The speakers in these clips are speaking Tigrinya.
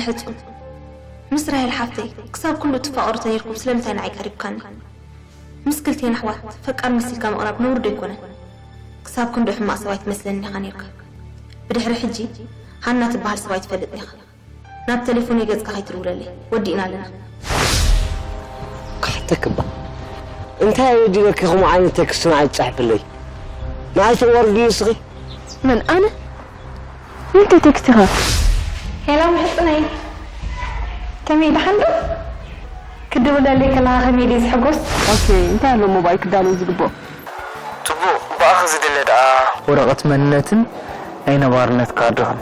ሕጹ፣ ምስ ራሄል ሓፍተይ ክሳብ ክንድኡ ትፋቐሩ ተነይርኩም ስለምንታይ ንዓይ ቀሪብካኒ? ምስ ክልቴን ኣሕዋት ፈቃር መሲልካ ምቕራብ ነውሪ ዶ ኣይኮነን? ክሳብ ክንድኡ ሕማቕ ሰብ ኣይትመስለንን ኢኻ ነይርካ። ብድሕሪ ሕጂ ሃና ትበሃል ሰብ ኣይትፈልጥን ኢኻ። ናብ ቴሌፎነይ ገጽካ ከይትድውለለይ። ወዲእና ኣለና። ክሓተኪ እባ። እንታይ ወዲእኪ ከምኡ ዓይነት ቴክስት ንዓይ ትጽሕፍለይ? ንዓይ ትዋርድኒ ንስኺ? መን፣ ኣነ? ምንታይ ቴክስት ኢኻ? ሄሎ ምሕጽነይ፣ ከመይ ደሓን ዶ? ክድውለለይ ከለኻ ከመይ ድየ ዝሕጎስ? ኦኬ፣ እንታይ ኣሎ ሞባይል ክዳሎ ዝግብኦ? ጽቡቕ፣ ብኣኺ ዝድለ ደኣ ወረቐት መንነትን ናይ ነባርነት ካርድኽን።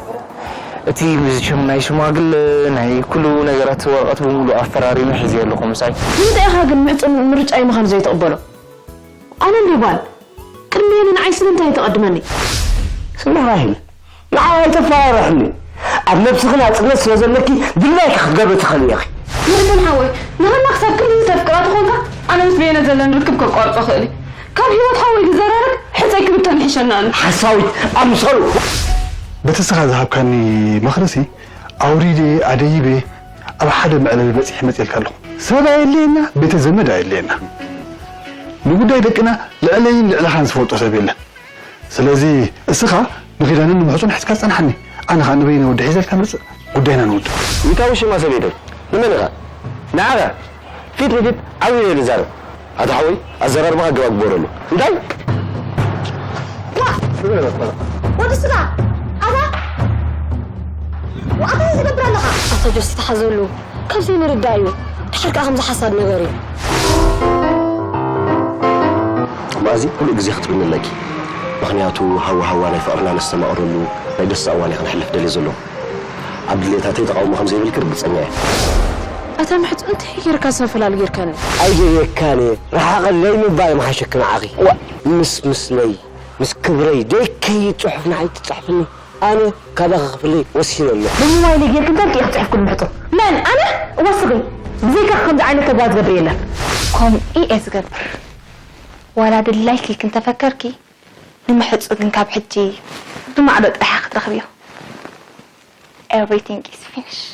እቲ ምስ ሽም ናይ ሽማግለ፣ ናይ ኩሉ ነገራት ወረቐት ብምሉእ ኣፈራሪመ ሒዘ ኣለኹ ምሳይ። ንምንታይ ኢኻ ግን ምሕጹን ምርጫይ ምዃኑ ዘይትቕበሎ? ኣነ እንዲ ጓል፣ ቅድሚ ንዓይ ስለምንታይ ትቐድመኒ? ስምዒ ራሄል፣ ንዓይ ኣይተፈራርሕኒ። ኣብ ነብስኺ ናጽነት ስለ ዘለኪ ድላይኪ ክትገብሪ ትኽእሊ ኢኺ። ምሕጽን ሓወይ፣ ንሃና ክሳብ ክንድዚ ተፍቅራ ተኾንካ፣ ኣነ ምስ በየነ ዘለኒ ርክብ ከቋርጾ እኽእል እየ። ካብ ህይወት ሓወይ ዝዘራረግ ሕጸይ ክብተን ይሕሸና ኣሎ። ሓሳዊት ኣምሰሉ። በቲ እስኻ ዝሃብካኒ ምኽርሲ ኣውሪደ ኣደይበ ኣብ ሓደ መዕለቢ በጺሐ መጺኤልካ ኣለኹ። ሰብ ኣየድልየና፣ ቤተ ዘመድ ኣየድልየና። ንጉዳይ ደቅና ልዕለይን ልዕለኻን ዝፈልጦ ሰብ የለን። ስለዚ እስኻ ንኺዳንን ንምሕጹን ሒዝካ ጸንሓኒ። ኣነ ኸኣ ንበይነ ወዲ ሒዘልካ መጽእ። ጉዳይና ንውድእ። ሚታዊ ሽማ ሰብ የለን። ንመን ኢኻ? ንዓኻ። ፊት ንፊት ዓው ኢለ ዝዛረብ። ኣታ ሓወይ፣ ኣዘራርባኻ ኣገባብ ግበረሉ። እንታይ? ዋ! ወዲ ስጋ! ኣታ! ዋ፣ ኣታ እንታይ ትገብር ኣለኻ? ኣታ ጆሲ ተሓዘሉ። ካብ ዘይምርዳእ እዩ። ድሓር ከኣ ከምዚ ሓሳድ ነገር እዩ። ማእዚ፣ ኩሉ ግዜ ክትብኒ ኣለኪ። ምኽንያቱ፣ ሃዋ ሃዋ ናይ ፍቕርና ነስተማቕረሉ ናይ ደስታ እዋን እየ ከነሕልፍ ደልየ ዘለኹ። ኣብ ድሌታተይ ተቓውሞ ከም ዘይብልኪ ርግጸኛ እየ። ኣታ ምሕጹ፣ እንታይ ጌርካ ሰብ ፈላሊ ጌርካኒ? ኣይደልየካን እየ፣ ርሓቐለይ ምባል ምሓሸኪ ንዓኺ። ዋ፣ ምስ ምስለይ፣ ምስ ክብረይ ደይከይድ ጽሑፍ ንዓይ ትጽሕፍኒ። ኣነ ካባኺ ክፍለይ ወሲነ ኣለኹ። ብሞባይለይ ጌርኪ እንታይ ኢኺ ጽሒፍክሉ ምሕጹ? መን? ኣነ? እወ ስኺ። ብዘይካኺ ከምዚ ዓይነት ተግባር ዝገብር የለን። ከምኡ እየ ዝገብር። ዋላ ድላይኪ ክንተፈከርኪ፣ ንምሕጹ ግን ካብ ሕጂ ብማዕዶ ጥራሕ ክትረኽብዮ። Everything is finished.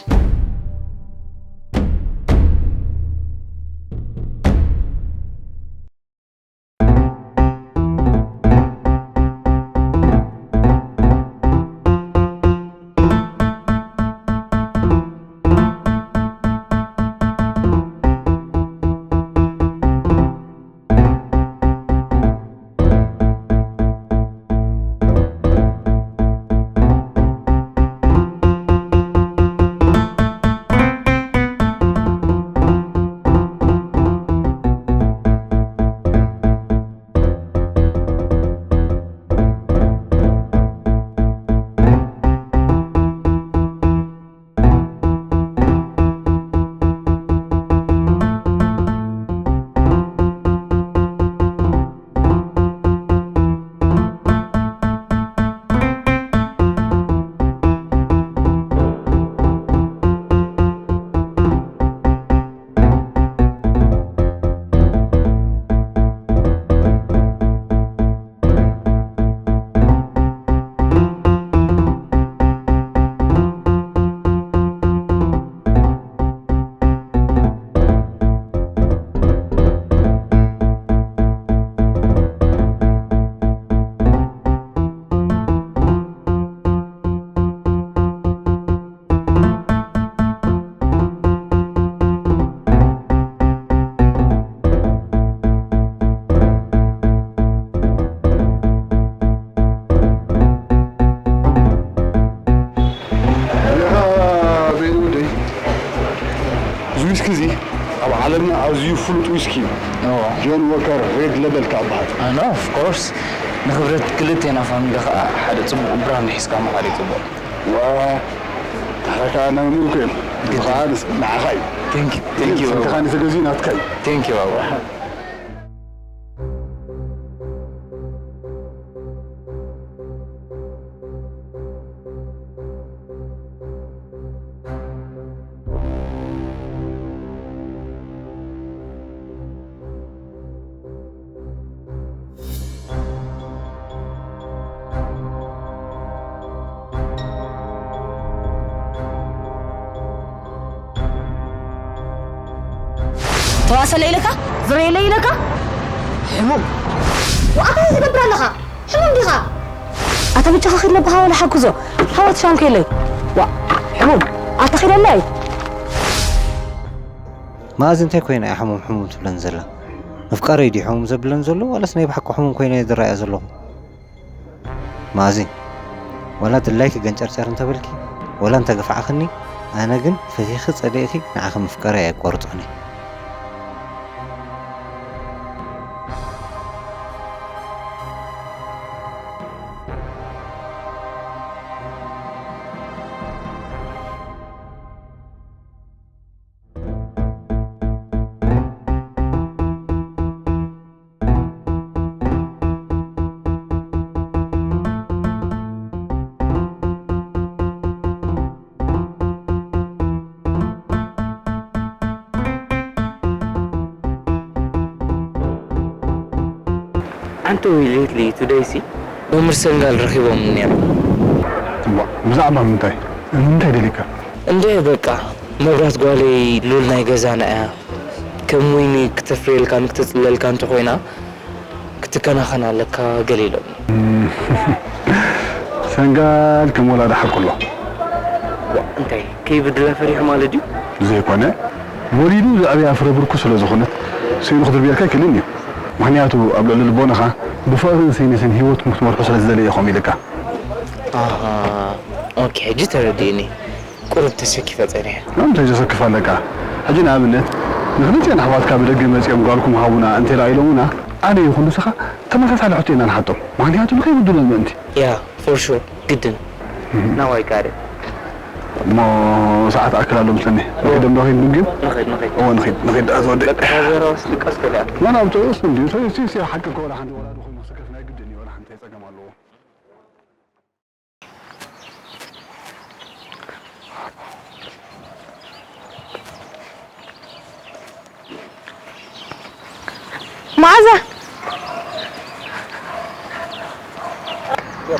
ርኢኻ በይኑ ወደይ፣ እዚ ዊስኪ እዚ ኣብ ዓለምና ኣዝዩ ፍሉጥ ዊስኪ እዩ። እዎ። ጆን ዎከር ሬድ ሌበል ከኣ በሃል። ኣነ፣ ኦፍ ኮርስ፣ ንክብረት ክልቴና ፋሚሊ ከኣ ሓደ ጽቡቕ ብራንድ ሒዝካ ምኻድ እዩ ጽቡቕ። ዋ፣ ንዓኻ ከኣ ናይ ምልኩ እዮም። ግድ። ንዓኻ እዩ። ቴንክ ዩ፣ ቴንክ ዩ። ስልክኻ ንተገዝኡ ናትካ እዩ። ቴንክ ዩ፣ ባባ። ዋሰለ ኢለካ? ዝረየለ ኢለካ? ሕሙም። ዋኣታ ትገብር ኣለኻ? ሕሙም ዲኻ? ኣታ ብቻኻ ኺድ ለብኻ ወላ ሓግዞ። ሓወት ሻንኮ የለይ። ዋ፣ ሕሙም። ኣታ ኺደለይ። መኣዚ እንታይ ኮይና እያ ሕሙም ሕሙም ትብለን ዘላ? ምፍቃረይ ድዩ ሕሙም ዘብለን ዘሎ ዋላስ ናይ ብሓቂ ሕሙም ኮይነ እየ ዝረኣያ ዘለኹ? መኣዚ፣ ዋላ ድላይኪ ገንጨርጨር እንተበልኪ፣ ዋላ እንተገፋዕኽኒ፣ ኣነ ግን ፈቲኺ ጸሊእኺ ንዓኺ ምፍቃረይ ኣየቋርጾን እየ። ኣንተ ወይ ሌትሊ ቱደይሲ መምህር ሰንጋል ረኺቦም ነይሮም። እሞ ብዛዕባ ምንታይ? ንምንታይ ደሊካ? እንደ በቃ መብራት ጓለይ ሉል ናይ ገዛና እያ። ከም ወይኒ ክተፍርየልካን ክተጽልለልካን እንተኾይና ክትከናኸን ኣለካ ገለ ኢሎም። ሰንጋል ከም ወላዲ ሓቁ ኣሎ። ዋ፣ እንታይ ከይብድላ ፈሪሑ ማለት ድዩ? ዘይኮነ፣ ወሊዱ ዘዕብያ ፍረ ብርኩ ስለ ዝኾነት፣ ስኢኑ ክድርብየልካ ኣይክእልን እዩ። ምኽንያቱ ኣብ ልዕሊ ልቦናኻ ብፍቕርን ስኒትን ህይወት ንክትመርሑ ስለ ዝደለየ ኢኹም ኢልካ። ኣሃ፣ ኦኬ፣ ሕጂ ተረዲእኒ። ቁሩብ ተሰኪፈ ጸኒሐ። ንምንታይ ዘሰክፍ ኣለካ? ሕጂ ንኣብነት፣ ንኽልቲኤን ኣሕዋትካ ብደገ መጺኦም ጓልኩም ሃቡና እንተ ኢሎሙና፣ ኣነ ይኹን ንስኻ ተመሳሳሊ ሕቶ ኢና ንሓቶም። ምኽንያቱ ንኸይብድሉን ምእንቲ። ያ፣ for sure፣ ግድን። እህ። ናባይ ካደ። እሞ ሰዓት ኣክል ኣሎ ምስለኒ። ንኸይድ ዶ ንኸይድ ምግብ? ንኸይድ፣ ንኸይድ። እወ፣ ንኸይድ፣ ንኸይድ፣ ደኣ ዝወደ። በቃ፣ እታ ዘረባስ ድቃስ ገለ እያ። ዋላ ኣብ ጥዑስ እንድዩ። እቲ፣ እቲ፣ እቲ ሓቂ እኮ ዋላ ሓንቲ ወላዲ ኮይኑ ክስከፍ ናይ ግድን እዩ። ዋላ ሓንቲ ጸገም ኣለዎ። መዓዛ!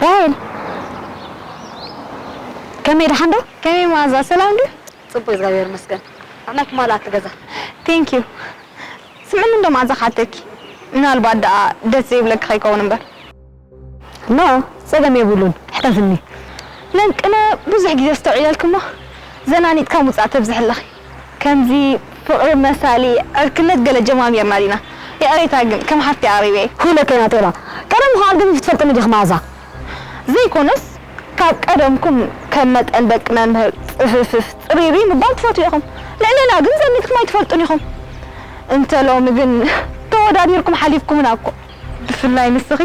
ራሄል! ከመይ ደሓን ዶ? ከመይ መዓዛ፣ ሰላም ድዩ? ጽቡቅ፣ እግዚኣብሔር ይመስገን። ንዓይ ክማልኣት ገዛ። Thank you። ስምዕኒ እንዶ መዓዛ ክሓተኪ። ምናልባት ደኣ ደስ ዘይብለኪ ከይከውን እምበር። ኖ፣ ጸገም የብሉን። ሕተትኒ። ለንቅነ ብዙሕ ግዜ ኣስተውዒለልኪ እሞ፣ ዘናኒጥካ ምውጻእ ተብዝሒ ኣለኺ። ከምዚ ፍቕሪ መሳሊ ዕርክነት ገለ ጀማሚርና ዲና? ይቕሬታ ግን፣ ከም ሓፍቲ ኣቕሪበ እየ። ኩለከ ኢና ጤባ። ቀደም ምዃን ግን ትፈልጥኒ ዲኺ መኣዛ? ዘይኮነስ፣ ካብ ቀደምኩም ከም መጠን ደቂ መምህር ጽፍፍፍ ጽሪሪ ምባል ትፈትዉ ኢኹም። ልዕሌና ግን ዘኒትኩም ኣይትፈልጡን ኢኹም። እንተ ሎሚ ግን ተወዳዲርኩም ሓሊፍኩምና እኮ። ብፍላይ ንስኺ።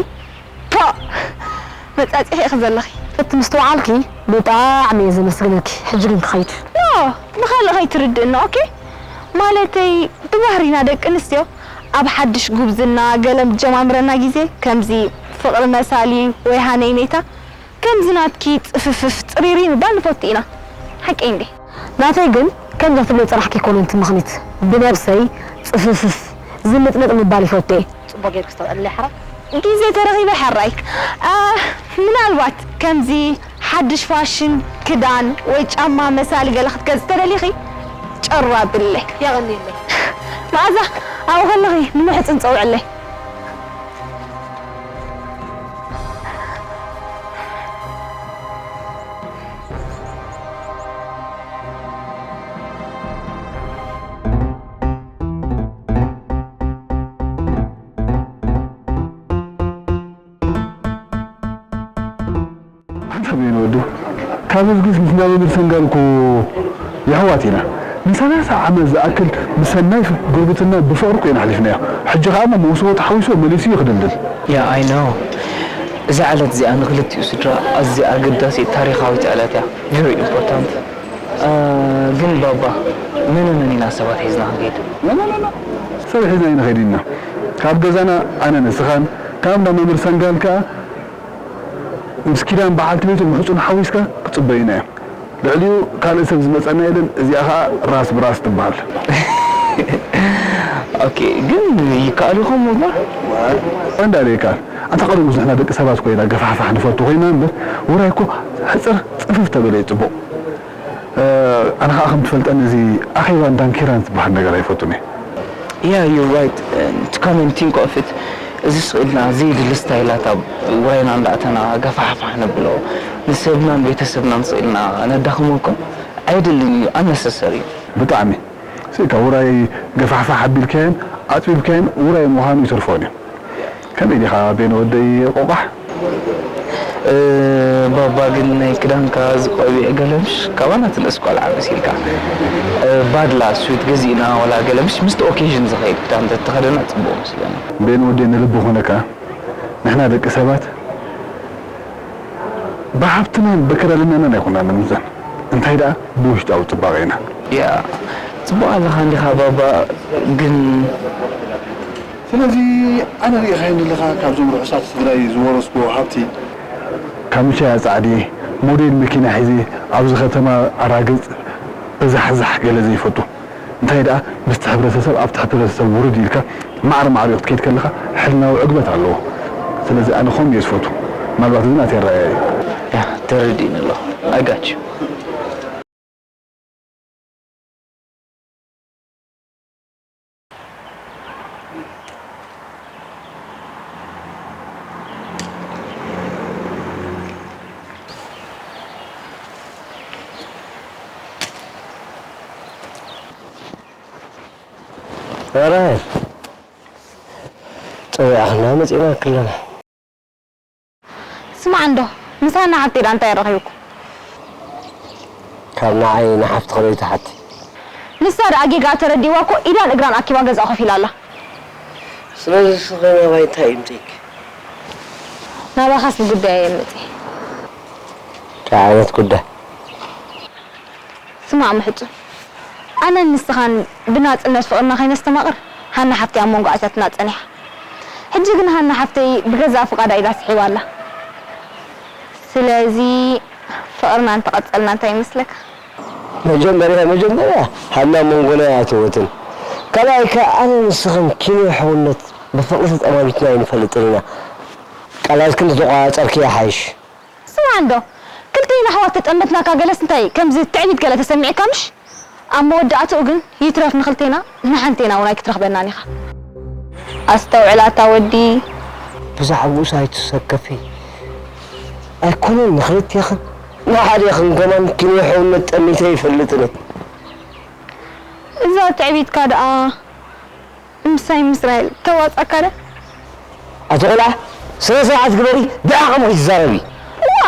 ፖእ! መጻጺኺ ኢኺ ዘለኺ። እቲ ምስትውዓልኪ ብጣዕሚ እየ ዘመስግነኪ። ሕጂ ግን ክኸይድ። ኖ፣ ንኻልእ ከይትርድእኒ፣ ኦኬ? ማለተይ፣ ብባህሪና ደቂ ኣንስትዮ ኣብ ሓድሽ ጉብዝና ገለ ምስ ጀማምረና ግዜ ከምዚ ፍቕሪ መሳሊ ወይ ሃነይነይታ ከምዚ ናትኪ ጽፍፍፍ ጽሪሪ ምባል ንፈቱ ኢና። ሓቀይ እንዴ? ናተይ ግን ከምዛ ትብለይ ጽራሕ ከይኮነ እንትምኽኒት ብነብሰይ ጽፍፍፍ ዝምጥምጥ ምባል ይፈቱ እየ። ጽቡቕ ጌርኪ ኣስተውዕልለይ ሓራይ። ግዜ ተረኺበ ሓራይ። ኣ፣ ምናልባት ከምዚ ሓድሽ ፋሽን ክዳን ወይ ጫማ መሳሊ ገለ ክትገዝኢ ተደሊኺ ጨሩ ኣብለይ። የቐንየለይ። መኣዛ፣ ኣብኡ ከለኺ ንምሕጽን ጸውዕለይ። ሓንሳብ እየ ንወዱ። ካብ ህዝግስ ምስ ናበድር ሰንጋል እኮ የሕዋት ኢና። ንሰላሳ ዓመት ዝኣክል ብሰናይ ፍ-፣ ጉርብትና ብፍቕሪ እኮ ኢና ኣሕሊፍናዮ። ሕጂ ኸኣ እሞ መውስቦ ተሓዊስዎ መሊሱ እዩ ክድልድል። Yeah, I know። እዛ ዕለት እዚኣ ንኽልቲኡ ስድራ ኣዝያ ኣገዳሲት ታሪኻዊት ዕለት እያ። Very important። እ፣ ግን ባባ፣ መነ መን ኢና ሰባት ሒዝና ክንከይድ? ኖ፣ ኖ፣ ኖ፣ ኖ። ሰብ ሒዝና ኣይንኸይድን ኢና። ካብ ገዛና ኣነ ንስኻን፣ ካብ እንዳ መምህር ሰንጋል ከኣ ምስ ኪዳን በዓልቲ ቤቱ ምሕጹን ሓዊስካ ክጽበዩና እዮም። ልዕሊኡ ካልእ ሰብ ዝመጸና የለን፣ እዚኣ ኸኣ ራስ ብራስ ትበሃል። ኦኬ፣ ግን ይከኣል ይኸውን እባ? እንዳ ደይከኣል። ኣንታ ቀደሙስ ንሕና ደቂ ሰባት ኮይና ገፋሕፋሕ ንፈቱ ኮይና እምበር፣ ውራይ እኮ ሕጽር ጽፍፍ ተበለ እዩ ጽቡቕ። እ፣ ኣነ ኸኣ ከም ትፈልጠኒ እዚ ኣኼባን ዳንኬራን ዝበሃል ነገር ኣይፈቱን እየ። Yeah, you're right. To come and think of it, እዚ ስቕ ኢልና ዘይድሊ ስታይላት ኣብ ውራይና እንዳእተና ገፋሕፋሕ ነብሎ፣ ንሰብናን ቤተሰብናን ስቕ ኢልና ነዳኽሞ እኮ ኣይድልን እዩ፣ ኣነሰሰሪ እዩ። ብጣዕሚ ስኢካ ውራይ ገፋሕፋሕ ኣቢልካዮን ኣጥቢብካዮን ውራይ ምዃኑ ይተርፎን እዩ። ከመይ ዲኻ ቤን ወደይ ቆቋሕ? ባባ ግን ናይ ክዳንካ ዝቆቢዕ ገለምሽ ካባና ትንእስ ቆልዓ መሲልካ። ባድላ ስዊት ገዚእና ወላ ገለምሽ ምስቲ ኦኬዥን ዝኸይድ ክዳን ተተኸደና ጽቡቕ መስለኒ። ቤን ወደይ ንልቢ ኾነካ ንሕና ደቂ ሰባት ብሃብትናን ብክረልናናን ኣይኮና ንምዘን እንታይ ደኣ ብውሽጣዊ ጽባቐ ኢና። ያ ጽቡቕ ኣለኻ እንዲኻ ባባ ግን ስለዚ ኣነ ርኢኻዮ ዘለኻ ካብዞም ርሑሳት ስድራይ ዝወረስክዎ ሃብቲ። ካምቻ እያ ጻዕዲ ሞዴል መኪና ሒዘ ኣብዚ ከተማ ኣራግጽ በዛሕዛሕ ገለ ዘይፈቱ እንታይ ደኣ ምስቲ ሕብረተሰብ ኣብቲ ሕብረተሰብ ውርድ ኢልካ ማዕረ ማዕሪኡ ክትከይድ ከለኻ ሕልናዊ ዕግበት ኣለዎ። ስለዚ ኣነ ከምኡ እየ ዝፈቱ። ምናልባት እዚ ናተይ ኣረኣእያ እዩ። ያ ተረዲእኒ ኣለኹ። I got you። ራሄል ጸዊዕኽና መጺእናልኪ ኣለና። ስማዕ እንዶ ምስ ሃና ሓብተይ ደኣ እንታይ ኣረኺብኩም? ካብ ንዓይ ንሓፍትኺ ዶ ይትሓቲ? ንሳ ደኣ ጌጋኣ ተረዲእዋ እኮ ኢዳን እግራን ኣኪባ ገዝኣ ኮፍ ኢላ ኣላ። ስለዚ ንስኺ ናባይ እንታይ እዩ ምጺእኪ? ናባኻስ ብጉዳየይ እየ መጺአ። እንታይ ዓይነት ጉዳይ? ስማዕ ምሕጹን፣ ኣነን ንስኻን ብናጽነት ፍቕርና ከይነስተማቕር ሃና ሓፍተይ ኣብ መንጎ ኣእትያትና ጸኒሓ። ሕጂ ግን ሃና ሓፍተይ ብገዛእ ፍቓዳ ኢዳ ስሒባ ኣላ። ስለዚ ፍቕርና እንተቐጸልና እንታይ ይመስለካ? መጀመርያ መጀመርያ ሃና መንጎና ኣይኣተወትን። ካልኣይ ከኣ ኣነን ንስኽን ኪኖ ሕውነት ብፍቕሪ ተጠማሚትና ኣይንፈልጥን ኢና። ቃላትክን እንተተቖጻጸርክዮ ይሓይሽ። ስማዕ እንዶ ክልቴና ኣሕዋት ተጠመትናካ ገለስ እንታይ ከምዚ ትዕቢት ገለ ተሰሚዕካ ምሽ? ኣብ መወዳእትኡ ግን ይትረፍ ንኽልቴና ንሓንቴና እውን ኣይክትረኽበናን ኢኻ። ኣስተውዕል ኣታ ወዲ። ብዛዕባኡስ ኣይትሰከፊ። ኣይኮነን ንኽልቴኽን ንሓዴኽን ከማን ኪኖ ሕውነት ጠሚተ ኣይፈልጥን እየ። እዛ ትዕቢትካ ደኣ ምሳይ ምስራኤል ተዋጻካ ደ? ኣቲ ቆልዓ ስነ ስርዓት ግበሪ ደኣ ከምኡ ይዛረቢ። ዋ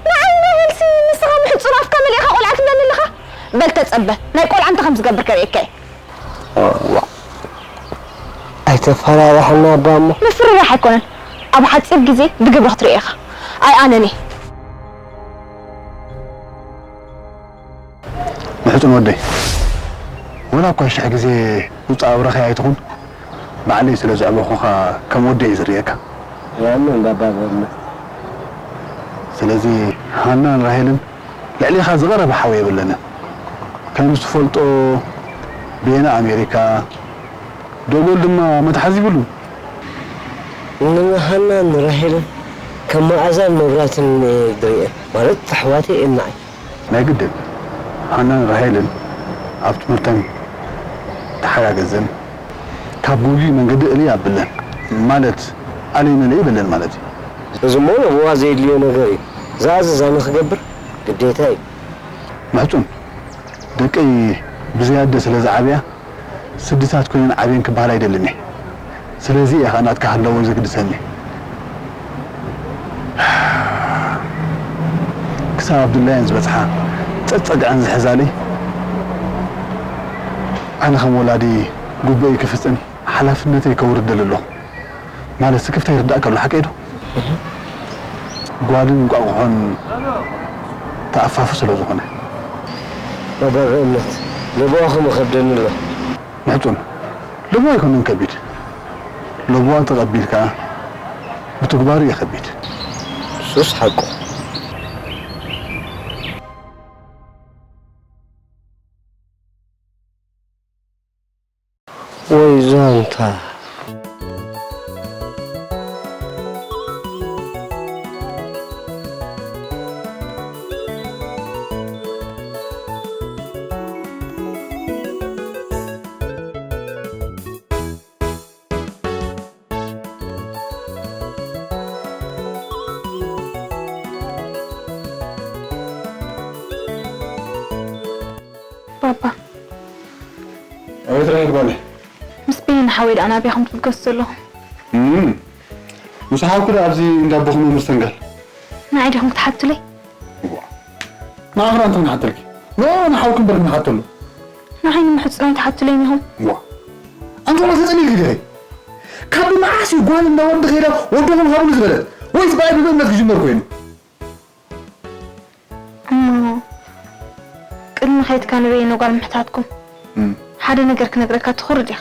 ንዓይ ናይ ህልሲ ንስኻ ምሕጹር ኣፍካ መሊእኻ ቆልዓ ትብለኒ ኣለኻ? በል ተጸበ ናይ ቆልዓ እንታይ ከም ዝገብር ከርእየካ እየ። ዋ ኣይተፈራርሓና ኣባ እሞ። ምፍርራሕ ኣይኮነን ኣብ ሓጺር ግዜ ብግብሪ ክትርእዮ ኢኻ። ኣይ ኣነኒ። ምሕጹን ወደይ፣ ወላ እኳ ሽሕ ግዜ ውጻእ ኣብረኸይ ኣይትኹን፣ ባዕለይ ስለ ዘዕበኹኻ ከም ወደይ እየ ዝርእየካ። ያንን ባባ በእምነት። ስለዚ ሃናን ራሄልን ልዕሌኻ ዝቐረበ ሓው የብለንን። ከም ዝትፈልጦ ቤና ኣሜሪካ፣ ዶጎል ድማ መትሓዚ ይብሉን። ንሃናን ራሄልን ከም መኣዛን መብራትን እየ ዝርእየን፣ ማለት ኣሕዋተይ እየን ንዓይ። ናይ ግድን ሃናን ራሄልን ኣብ ትምህርተን ተሓጋገዘን ካብ ግጉይ መንገዲ እልይ ኣብለን ማለት ኣለይ መለይ በለን ማለት እዩ። እዚ እሞ ነብዋ ዘየድልዮ ነገር እዩ። ዝኣዘዛኒ ክገብር ግዴታ እዩ። ምሕጹን ደቀይ ብዘይ ኣደ ስለ ዝዓብያ ስድታት ኮይነን ዓብየን ክበሃል ኣይደልን እየ። ስለዚ እየ ኸኣ ናትካ ህላወ ዘግድሰኒ። ክሳብ ኣብ ድላየን ዝበጽሓ ጸጸግዐን ዝሕዛለይ ኣነ ከም ወላዲ ግቡእይ ክፍጽም ሓላፍነተይ ከውርድ ደሊ ኣለኹ። ማለት ስክፍታ ይርዳእካ ኣሎ ሓቀይ ዶ? ጓልን እንቋቑሖን ተኣፋፊ ስለ ዝኾነ። መባብዕነት ለበዋ ከም ይኸብደኒ ኣሎ። ምሕጹን ለበዋ ኣይኮነን ከቢድ። ለበዋ ተቐቢልካ ምትግባሩ እዩ ከቢድ። እሱስ ሓቁ። ወይ ዛንታ። ኣቤት ራሄል ጓለይ። ምስ ቤኒ ሓወይ ደኣ ናበይ ኢኹም ትብገሱ ዘለኹም? እም፣ ምስ ሓውኪ ደኣ ኣብዚ እንዳ ኣቦኹም መምህር ሰንጋል። ንዓይ ዲኹም ክትሓቱለይ? እዋ። ንዓኺ ደኣ እንታይ ንሓተልኪ? ኖ፣ ንሓውኪ እምበር ክንሓተሉ። ንዓይ ንምሕጹን ኣይትሓቱለይን ኢኹም? እዋ። ኣንታ ተጸሊልኪ ዲኺ? ካብ መዓስ እዩ ጓል እንዳ ወዲ ኸይዳ ወድኹም ሃቡኒ ዝበለት? ወይስ ብኣይ ብእምነት ክጅመር ኮይኑ? እሞ ቅድሚ ከይድካ ንበይኑ ጓል ምሕታትኩም እም። ሓደ ነገር ክነግረካ ትኹሪ ዲኻ?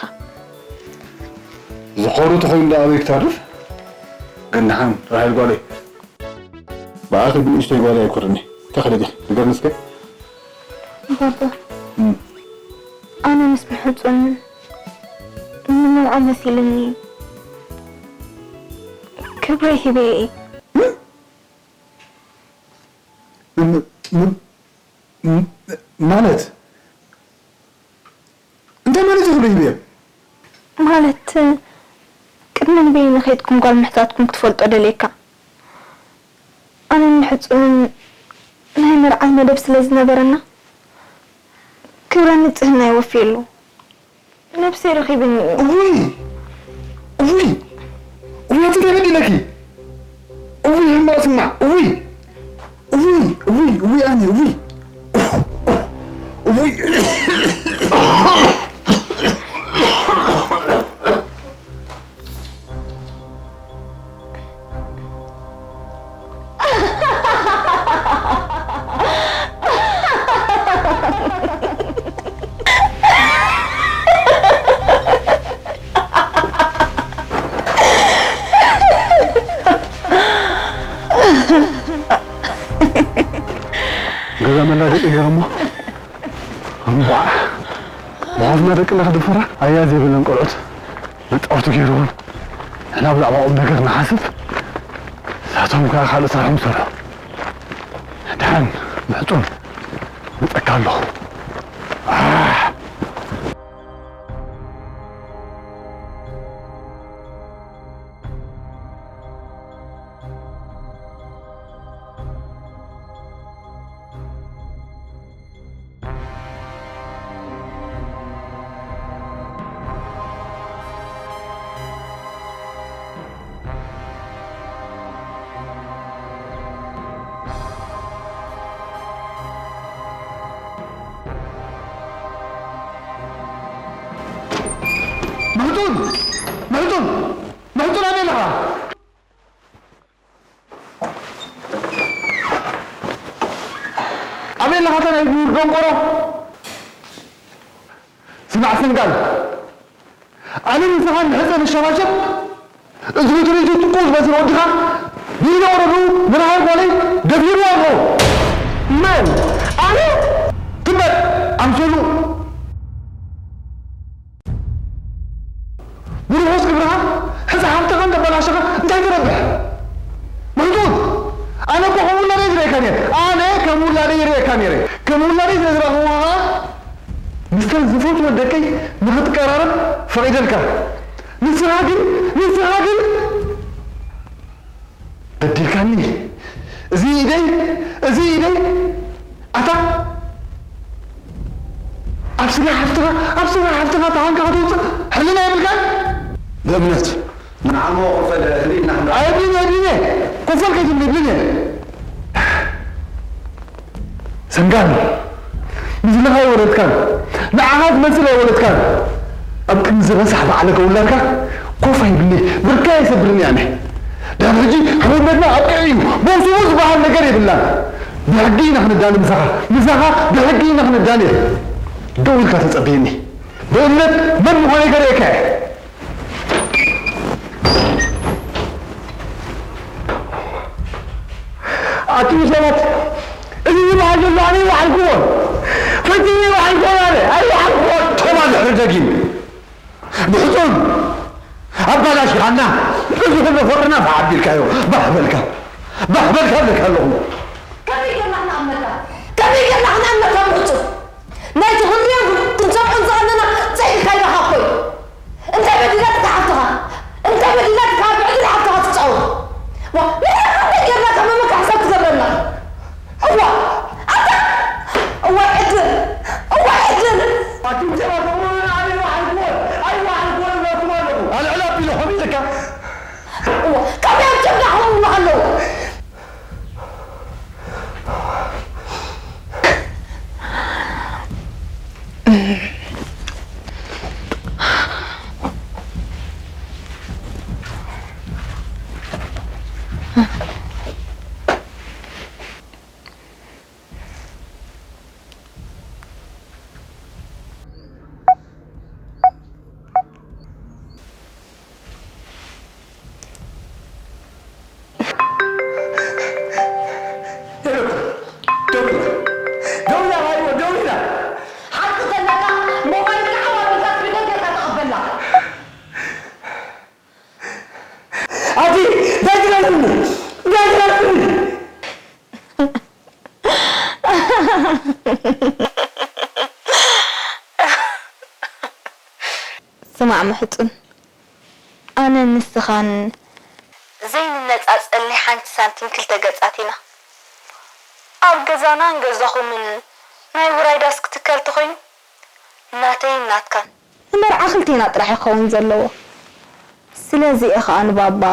ዝኾሩ ተኾይኑ ደኣ ኣበይ ክተርፍ? ግን ደሓን ራሄል ጓለይ፣ ብኣኺ ብንእሽተይ ጓለይ ኣይኮርኒ። እንታይ ከደገ? ንገርኒ እስከ። ባባ፣ እም። ኣነ ምስ ምሕጹን ንምንውዖ መሲሉኒ ክብረይ ሂበ እየ። ም-፣ ም-፣ ም-፣ ም-፣ ማለት? እንታይ ማለት እዩ ክብሪ ሂብዮ? ማለት፣ ቅድሚ ንበይኑ ከይድኩም ጓል ምሕታትኩም ክትፈልጦ ደልየካ። ኣነን ምሕጹንን ናይ ምርዓይ መደብ ስለ ዝነበረና፣ ክብረን ንጽህናይ ወፍየሉ። ነብሰይ ረኺብኒ እዩ። እውይ! እውይ! እውይ! ኣቲ እንታይ በዲለኪ? እውይ! ሕማቕ ስማዕ! እውይ! እውይ! እውይ! እውይ! ኣነ! እውይ! እውይ! ገዛ መላገጢ ገይሮሞ እምቧዕ መሓዝና ደቅና ክድፈራ ኣያ ዘይብለን ቆልዑት መጻወቲ ገይርዎም። ንሕና ብዛዕባ ቁም ነገር ንሓስብ፣ ንሳቶም ከኣ ካልእ ስራሖም ይሰርሑ። ደሓን ምሕጹን መጸካ ኣለኹ። ኣሕ! ምሕጹን! ምሕጹን! ምሕጹን ኣበይ ኣለኻ? ኣበይ ኣለኻ ኣታ ናይ ምሁር ደንቆሮ? ስማዕ ሰንጋል፣ ኣነ ንስኻ ንሕጸ ንሸባሸብ፣ እዚ በቲ ሬድዮ ጥቁ ዝመስል ወድኻ፣ ብኢደ ወረዱ ንራሃይ ጓለይ ደፊርዋ ኣሎ። መን? ኣነ? ትም በል፣ ኣምሰሉ። ብርሑስ ግብርኻ፣ ሕዚ ሃብትኻ እንዳበላሸኻ እንታይ ትረብሕ? ምሕጹን፣ ኣነ እኮ ከም ውላደይ ዝርእየካ ነይረ። ኣነ ከም ውላደይ ይርእየካ ነይረ። ከም ውላደይ ስለ ዝረኸብኩኻ ኸኣ፣ ምስተን ዝፈትወን ደቀይ ንኽትቀራረብ ፈቒደልካ። ንስኻ ግን፣ ንስኻ ግን በዲልካኒ። እዚ ኢደይ፣ እዚ ኢደይ፣ ኣታ ኣብ ስጋ ሓፍትኻ፣ ኣብ ስጋ ሓፍትኻ ተሃንካ ከተውፅእ ሕልና የብልካን? ብእምነት ንዓሞ ክፈል ህሊና ክንዳ ኣየድልን፣ ኣየድልን እየ። ኮፈል ከይትብሊ ይብልን እየ። ሰንጋል፣ ምስልኻ ኣይወለድካን፣ ንዓኻ ዝመስል ኣይወለድካን። ኣብ ቅድሚ ዝረሳሕ ባዕለገ ውላድካ ኮፍ ኣይብልኒ፣ ብርካ ኣይሰብርን እየ ኣነ። ድሕሪ ሕጂ ሕውነትና ኣብቂዑ እዩ፣ ቦስቡ ዝበሃል ነገር የብላን። ብሕጊ ኢና ክንዳነ ምሳኻ፣ ምሳኻ ብሕጊ ኢና ክንዳነ። ደው ኢልካ ተጸበየኒ። ብእምነት መን ምዃነይ ከርእየካ እየ። ኣቱም ሰባት፣ እዚ ዝበሃል ዘሎ ኣነ ይወሓልክዎን፣ ፈጺመ ይወሓልክዎን፣ ኣነ ኣይወሓልክዎን። ቶማ ድሕሪ ደጊም ብሕጹን ኣባላሺኻና፣ እዚ ኩሉ ፍቕርና ፋሕ ኣቢልካዮ። ባህ በልካ፣ ባህ በልካ እብለካ ኣለኹ። ከመይ ጌርና ክንኣምነካ? ከመይ ጌርና ክንኣምነካ ብሕጹን? ናይቲ ክንሪኦን ክንሰምዖን ዝቐነና ጸይርካ ኢልካ እኮ እዩ። እንታይ በዲላትካ ሓፍትኻ? እንታይ በዲላትካ ብዕድል ሓፍትኻ ትጻወት? ዋ፣ ንሕና እንታይ ጌርናካ መመካ ሕሳብ ትገብረና? እዋ፣ ኣታ! እዋይ ዕድል! እዋይ ዕድል! ስማዕ ምሕጹን፣ ኣነን ንስኻን ዘይንነጻጸል ናይ ሓንቲ ሳንቲም ክልተ ገጻት ኢና። ኣብ ገዛናን ገዛኹምን ናይ ውራይ ዳስ ክትከል ተኾይኑ፣ ናተይን ናትካን ንመርዓ ክልቴና ጥራሕ እዩ ክኸውን ዘለዎ። ስለዚ እየ ኸኣ ንባባ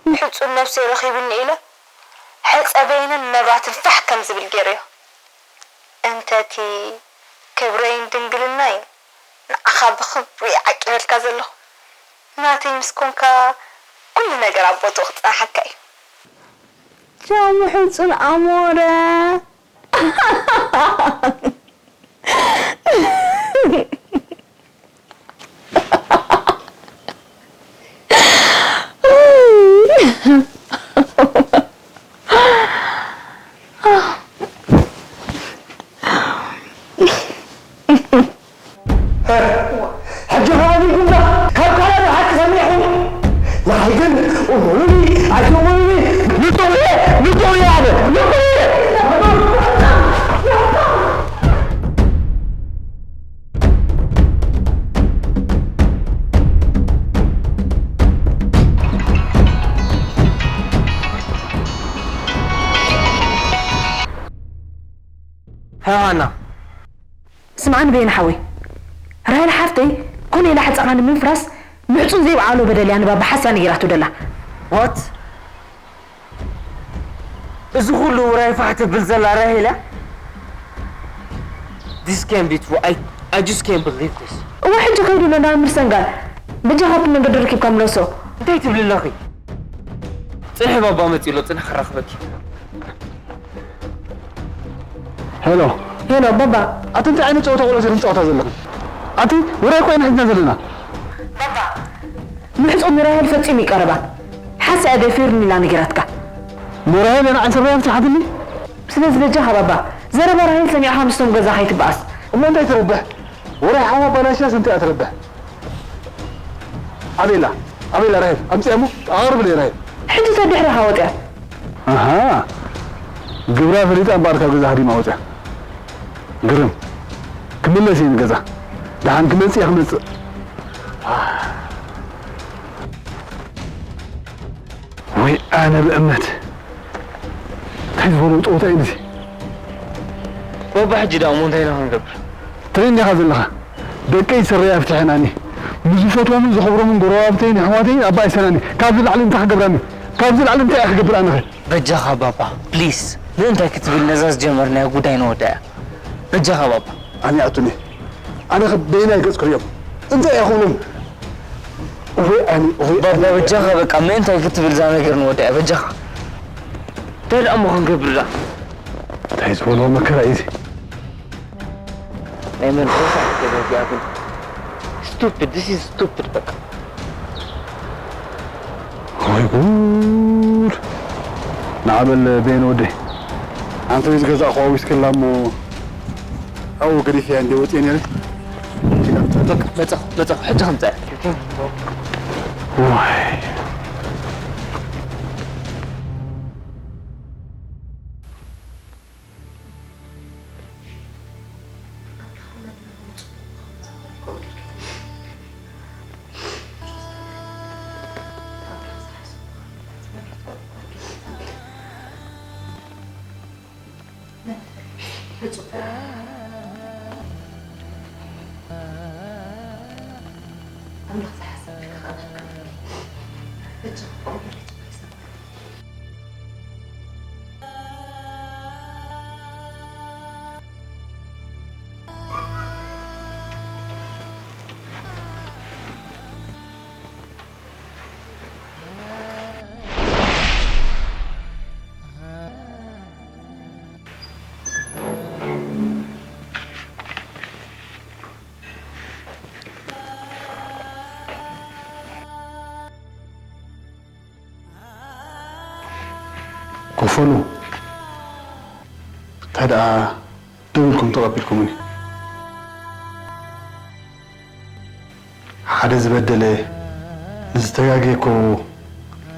ምሕጹን ነብሰይ ረኺቡኒ ኢለ፣ ሕጸ በይንን መብራትን ፋሕ ከም ዝብል ገይረዮ። እንተ እቲ ክብረይን ድንግልናይን ንዓኻ ብኽብሪ ዓቂበልካ ዘለኹ፣ ናተይ ምስ ኮንካ፣ ኩሉ ነገር ኣብ ቦትኡ ክጸንሓካ እዩ። ቻው ምሕጹን ኣሞረ። ሕጂ ኸኣ ዲኹም ካብ ካልእ ሓቂ ሰሚዕኹም? ንዓይ ግን እሙኑኒ ኣይትእሙኑኒ፣ ንጹር እየ፣ ንጹር እየ ኣነ፣ ንጹር እየ። ሃና። ስምዓኒ በየነ ሓወይ፣ ራሄል ሓፍተይ ኮነ ኢላ ሕጻኻ ንምፍራስ ምሕጹን ዘይበዓሎ በደል እያ ንባባ ሓስያ ነጊራቶ ደላ። What? እዚ ኩሉ ውራይ ፋሕ ትብል ዘላ ራሄል እያ? This can't be true. I, I just can't believe this. እወ፣ ሕጂ ከይዱ ኣሎ ናብ ምርሰን ጋር። በጃኻ ኣብቲ መንገዲ ረኪብካ ምለሶ። እንታይ ትብሊ ኣለኺ? ጽንሒ፣ ባባ መጺኡ ኣሎ፣ ጽንሒ ከራኽበኪ። ሄሎ። ሄሎ፣ ባባ። ኣቲ እንታይ ዓይነት ጨዋታ ቆልዑ ኢኺ ትጻወታ ዘለኺ? ኣቲ ውራይ እኮ ኢና ሒዝና ዘለና። ባባ፣ ምሕጹን ንራሄል ፈጺሙ ይቀረባ። ሓስያ እያ ደፊሩኒ ኢላ ነጊራትካ። እሞ ራሄል እያ ንዓይ ስረይ ኣፍቲሓትኒ? ስለዚ በጃኻ ባባ፣ ዘረባ ራሄል ሰሚዕኻ ምስቶም ገዛ ከይትበኣስ። እሞ እንታይ ትረብሕ? ወረ ሓዋ ኣባላሽያስ እንታይ እያ ትረብሕ? ኣበይ ኣላ? ኣበይ ኣላ ራሄል? ኣምጽኣ እሞ ኣቕርብለይ ራሄል። ሕጂ ተድሕረኻ ወጽያ። ኣሃ፣ ግብራ ፈሊጣ እምበኣር ካብ ገዛ ሃዲማ ወጽያ። ግርም። ክምለስ እየ ንገዛ። ደሓን ክመጽእ እየ ክመጽእ። ወይ ኣነ ብእምነት። እንታይ ዝበሎ ጸወታ እዩ ነዚ? ባባ፣ ሕጂ ደኣ እሞ እንታይ ኢና ክንገብር? ትርኢ እንዲኻ ዘለኻ። ደቀይ ስረይ ኣፍትሐናኒ። ንዝፈትዎምን ዘኽብሮምን ጎረባብተይን ኣሕዋተይን ኣባ ኣይሰናኒ። ካብዚ ላዕሊ እንታይ ክገብራኒ? ካብዚ ላዕሊ እንታይ እየ ክገብር ኣነኸ? በጃኻ ባባ፣ ፕሊስ። ንእንታይ ክትብል ነዛ ዝጀመርናዮ ጉዳይ ንወድኣ። በጃኻ ባባ። ኣነ ኣቱኒ። ኣነ ኸ በየናይ ገጽ ክርእዮም? እንታይ እየ ክብሎም? እወ ኣነ፣ እወ ባባ፣ ኣነ። በጃኻ በቃ፣ ምእንታይ ክትብል እዛ ነገር ንወድኣ፣ በጃኻ። እንታይ ደኣ እሞ ክንገብር ደኣ? እንታይ ዝበሎ መከራ እዩ እዚ? ናይ መን ሬሳ ክትገዛ እዚኣ ግን? Stupid, this is stupid በቃ። ወይ ጉድ! ንዓ በል ቤን ወደይ። ኣንተ ዝገዛእኽዋ ዊስኪ ኣላ እሞ ኣብኡ ገዲፈያ እንደ ወፅየ ነይረ። በቃ መፃኹ፣ መፃኹ፣ ሕጂ ከምፃ እያ። ዋይ። ክፈሉ። እንታይ ደኣ ደው ኢልኩም ተቐቢልኩምኒ? ሓደ ዝበደለ፣ ንዝተጋገየ እኮ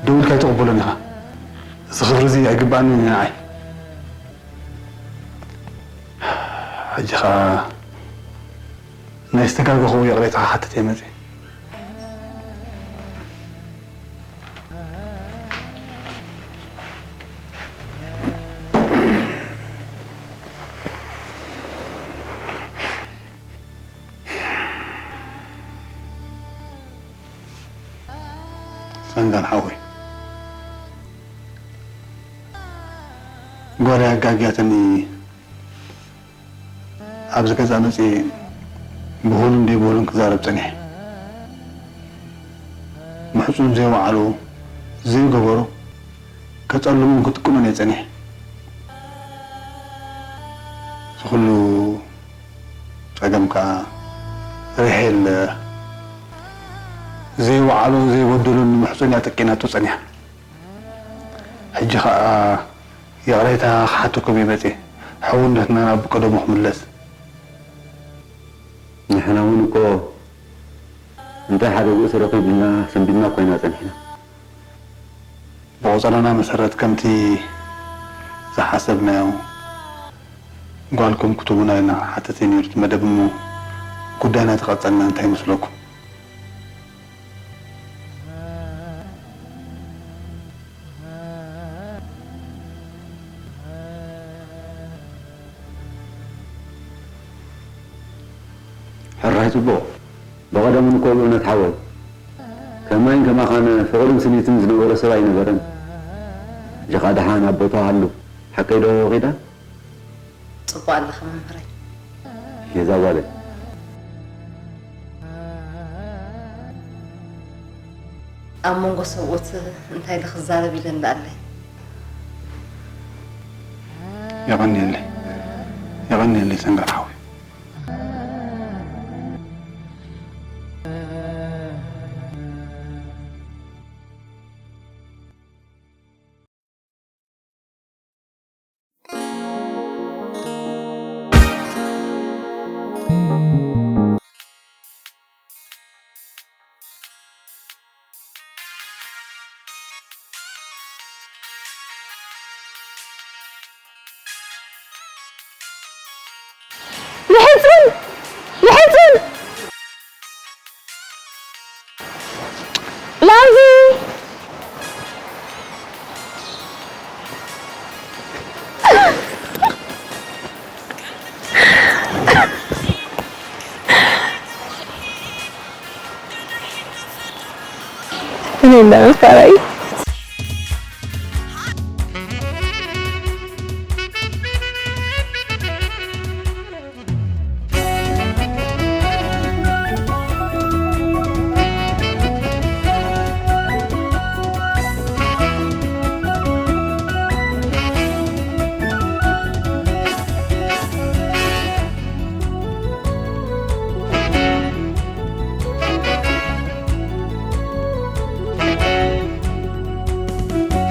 ደው ኢልካ ኣይትቕበሎን ኢኻ። እዚ ክብሪ እዚ ኣይግባእንን እዩ ንዓይ። ሕጂ ኸኣ ናይ ዝተጋገኹ ይቕሬታ ክሓትት እየ መጺአ። ሰንጋል ሓወይ፣ ጓለይ ኣጋግያትኒ ኣብዚ ገዛ መፅየ ብሁሉን ዘይብሁሉን ክዛረብ ፀኒሐ። ምሕፁን ዘይወዓሎ ዘይገበሮ ከፀልሙን ክጥቅሙን እየ ፀኒሐ። እዚ ኩሉ ፀገም ከዓ ርሄል ዘይወዓሎን ዘይበደሎን ንምሕፁን እያ ጠቂናቶ ፀኒሓ። ሕጂ ከዓ ይቕሬታ ክሓተኩም እየ መፅየ። ሕውነትና ናብ ቀደሙ ክምለስ። ንሕና እውን እኮ እንታይ ሓደ ጉእስ ረኺብልና ሰንቢድና ኮይና ጸኒሕና። ብቆጸራና መሰረት ከምቲ ዝሓሰብናዮ ጓልኩም ክትቡና ኢልና ሓተት ነይሩ እቲ መደብ እሞ ጉዳይና ተቐጸልና እንታይ ይመስለኩም? ሕራይ ጽቡቕ። ብቐደሙን እኮ ብእውነት ሓወይ ከማይን ከማኻን ፍቕርን ስኒትን ዝነበሮ ሰብ ኣይነበረን። ሕጂ ኸኣ ደሓን ኣብ ቦታኡ ኣሎ። ሓቀይ ዶ ኺዳን? ጽቡቕ ኣለኻ መምህረይ። የዛ ጓለይ። ኣብ መንጎ ሰብኡት እንታይ ኢለ ክዛረብ ኢለ እንዳኣለይ። የቐንየለይ፣ የቐንየለይ ሰንጋል ሓወይ። ይሕጽን! ይሕጽን! ላዚ! እኔ እንደምፈራይ